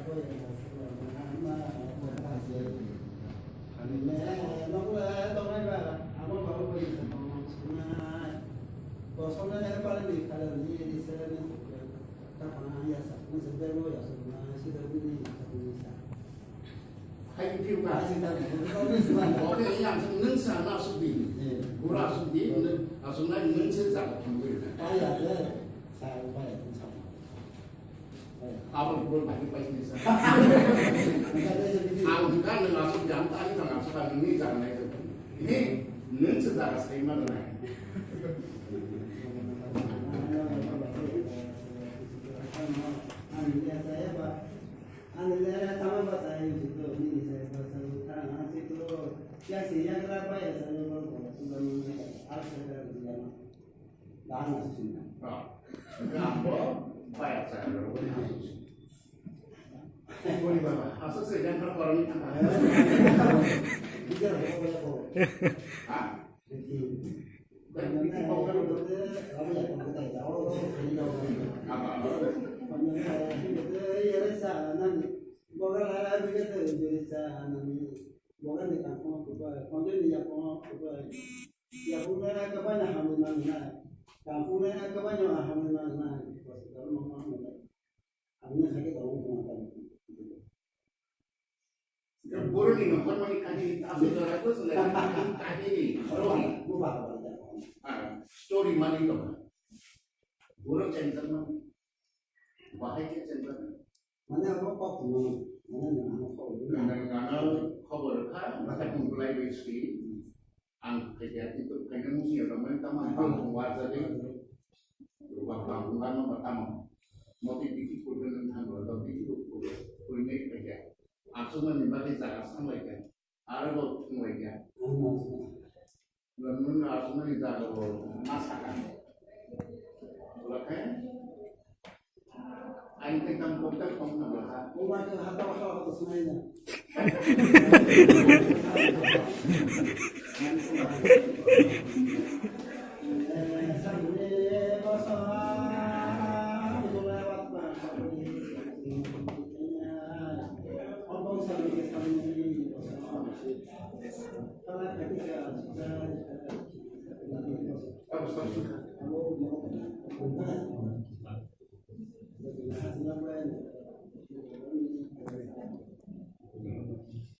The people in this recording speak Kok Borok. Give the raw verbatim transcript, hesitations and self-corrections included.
Hai, itu, Pak. Oke, yang nung sana asuk di. Iya. Gura asuk di, nung asuk na nung se jaga tunggu. Abo gol bagi pai ni sa. Ang kan nung asuk jam tadi kan asuk kan ni jaga nai. Ini nung se jaga sai mana nai. Ani le tama basa yusito, nini se basa utang asito. Yasi yagra baya sa yo bol bol sulam ni asa da diya. Dana sina. Ah. Gambo baya sa yo bol bol. Boli baba, asuk se jang kar korang ni thang. Bijar ho bol bol. Ah. Boroni nongkhormani kahini, aswk jora to swlai kahini, story. Ah, story mani tongkha. Borok chengjak mani. Bahai khe chengjak mani. Mane abo kok tongmani. Mane nwng ano khobor rwdi. Nwng ano khobor rwkha, bahai tongbolai bai swi. Ang khaikha, kintu khaina musi ya, tamani tamo ang tamo wajadi. Rupa tamo, tamo, tamo. Moti dikhi kurbe nang tamo, dikhi kurbe, kurbe khaikha. Aswknani bagwi jaga sanglaikha, aro bo thwnglaikha. Nang aswknani jaga bo ma sakha. Wala khe? Aing tei tang kok tak kong na bala. Kok ma ke hata hata hata sunai na.